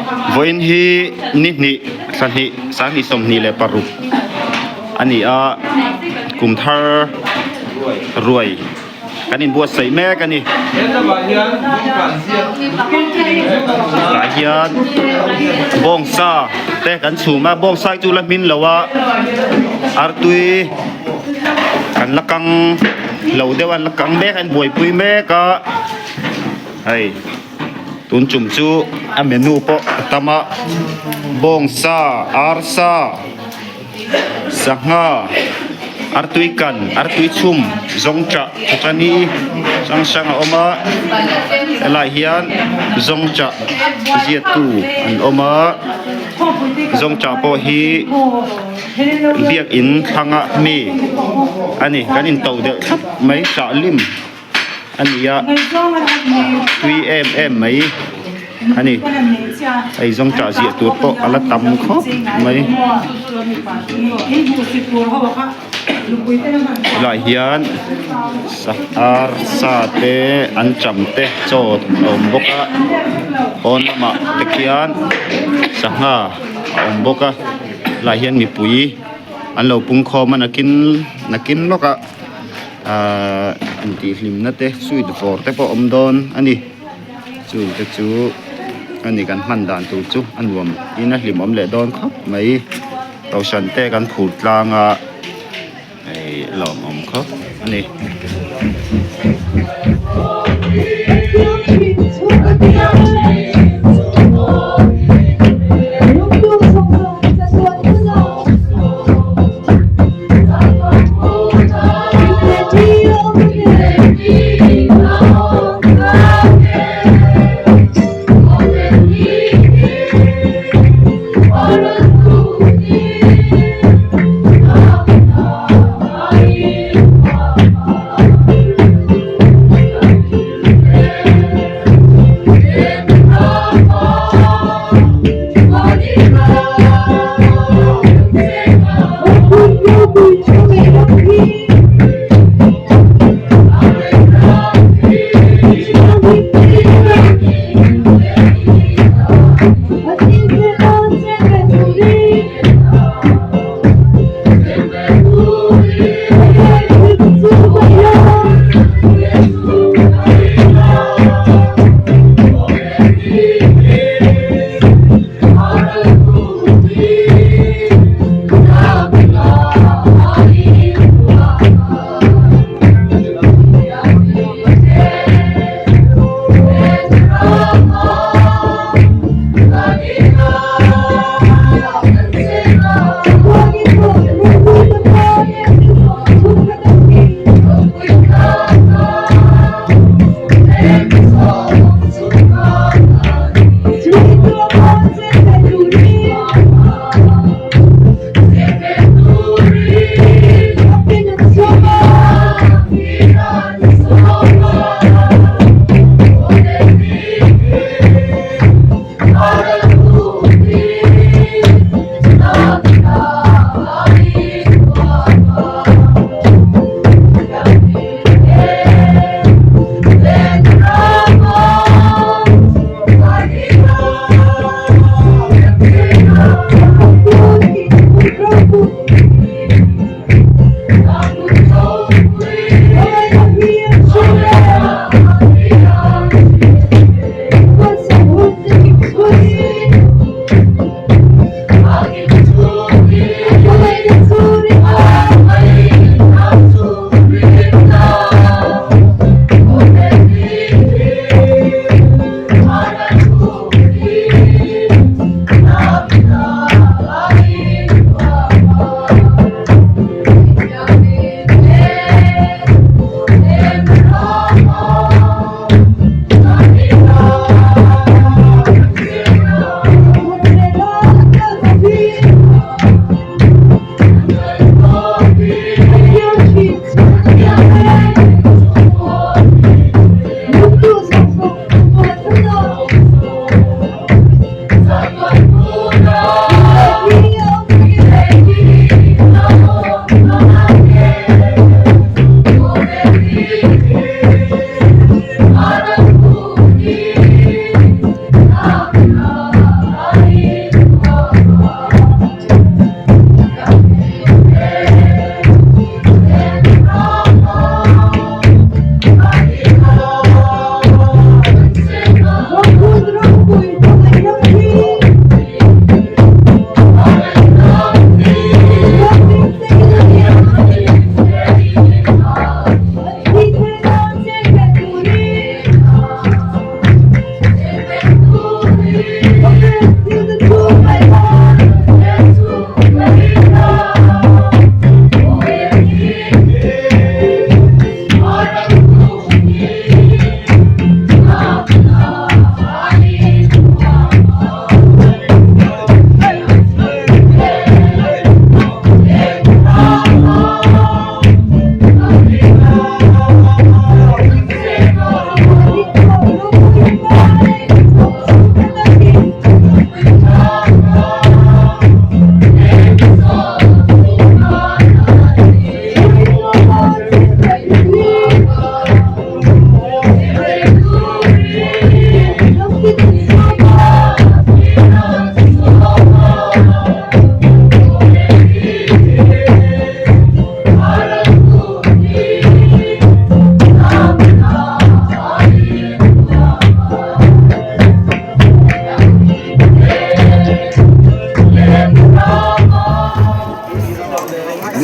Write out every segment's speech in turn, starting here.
Vawiin hi ni hnih thla hnih sanghnih 26 a ni a kum thar ruai kan inbuatsaih mek a ni. Tah hian bawngsa te kan chhum a bawngsa hi chu la hmin lo a artui kan la kang lo deuh a an la kang mek a an buaipui mek a hei. Tun chum chu a menu pawh a tam a, bawngsa, arsa, sangha, artui kan, artui chhum, zawngchah chutani hrang hrang a awm a, helaiah hian zawngchah ziattu an awm a, zawngchah pawh hi biakin thlanga mi a ni, kan into deuh thlap mai sahlim. a ni a tui em em mai a ni hei zawngṭah ziah tur pawh a la tam khawp mai helaiah hian arsa te anṭam te chaw a awm bawk a pawn lamah te khian sangha a awm bawk a helaiah hian mipui an lo pung khawm a nakin nakin lawkah. Ahh intihhlimna te sweet vawr te pawh a awm dawn a ni chung te chu a ni kan hman dan tur chu a nuam in a hlimawm leh dawn khawp mai kohhran te kan phur tlang a hei lawmawm khawp a ni.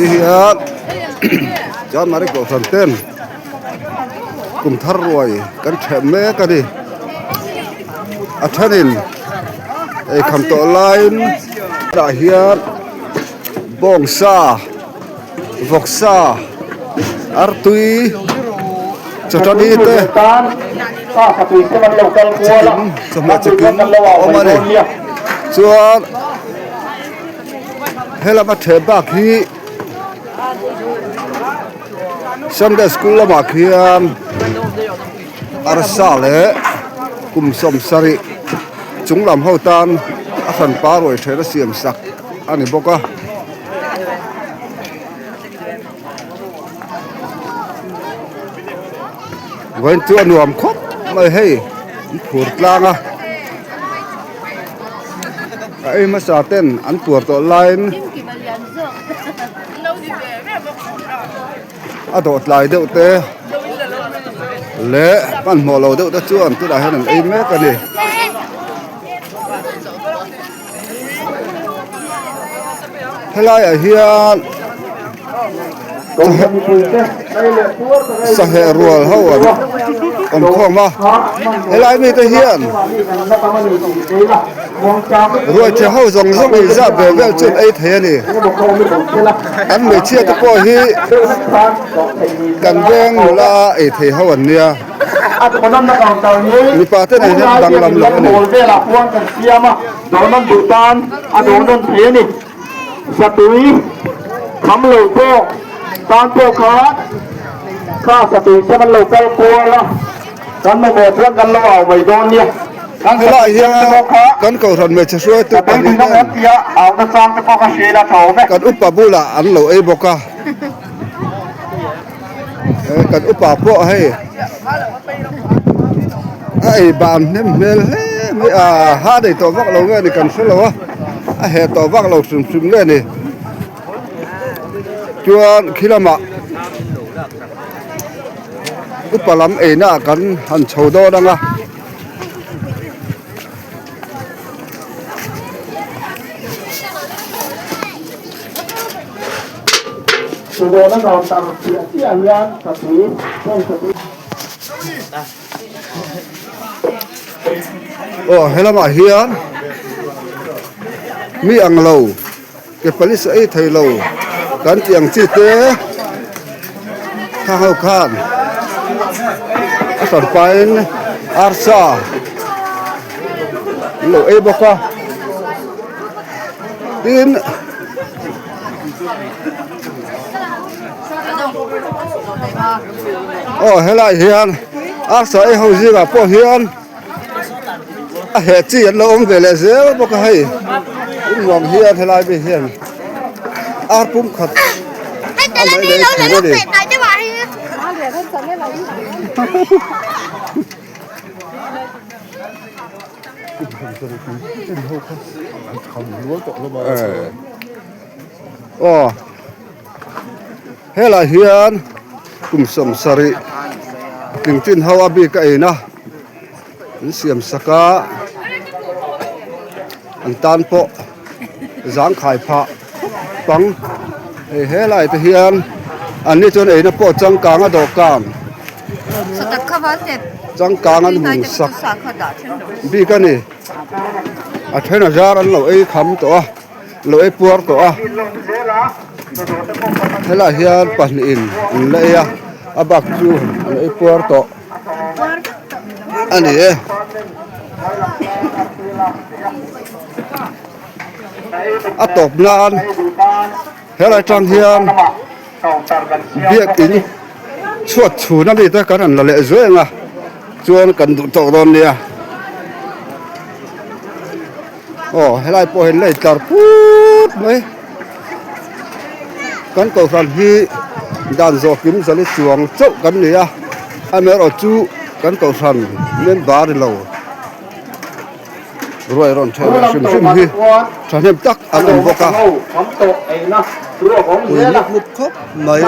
Ti hian Chanmari Kohhran ten kum thar ruai kan ṭheh mek a ni. A ṭhenin eikham tawh laiin tah hian bawngsa vawksa artui chawṭani te chikim chawhmeh chikim a awm a ni chuan. Helama ṭheh bak hi Sunday school lamah khian arsa leh kum 70 chung lam ho tan a hranpa ruai ṭheh a siam sak a ni bawk a. Vawiin chu a nuam khawp mai hei an phur tlang a. A ei hmasa ten an puar tawh laiin a dawh tlai deuh te leh hmanhmawh lo deuh te chuan tunah hian an ei mek a ni. Helaiah hian saheh rual ho an awm khawm a helai mite hian ruaitheh ho zawng zawng ei zat ve vel chu an ei thei a ni an hmeichhia te pawh hi kan veng nula ei thei ho an nia. Mipa te nen hian danglam lo a ni. Helaiah hian kan kohhran hmeichhe hruaitu pahnih ten kan upa bulah an lo ei bawk a. Kan upa pawh hei a ei ban hnem hmel hle mai a ha nei tawh vak lo nge ni kan hre lo a a heh tawh vak lo hrim hrim nge ni chuan khi lamah upa lam eina ah kan han chho dawn ang a. Aw helamah hian mi ang lo ke police a ei thei lo kan tih ang chi te khang ho khan a hran pahin arsa an lo ei bawk a tin. Aw helai hian arsa ei ho zingah pawh hian a heh chi an lo awm ve leh zel bawk a hei in nuam hian helai mi hian ar pum khat a mai leh thin a ni. Aw helai hian kum 70 tling chin ho a bik a in a an siam sak a an tan pawh zangkhai phah pang hei helai te hian an ni chuan eina pawh changkang a dawhkan changkang an hung sak bik a ni a then a zar an lo ei kham tawh a lo ei puar tawh a helaiah hian pahnihin an la ei a a bak chu an ei puar tawh a ni e. A tawp nan helai tang hian biakin chhuat chhun a mi te kan han la leh zuai ang a chuan kan duh tawk dawn nia aw helai pawh hian lei tlar put mai kan kohhran hi dan zawh kim zali chuang chauh kan ni a amaherawhchu chu kan kohhran member ni lo. Ruai rawn ṭheh leh hrim hrim hi ṭhahnem tak an awm bawk a, ui mup mup khawp mai.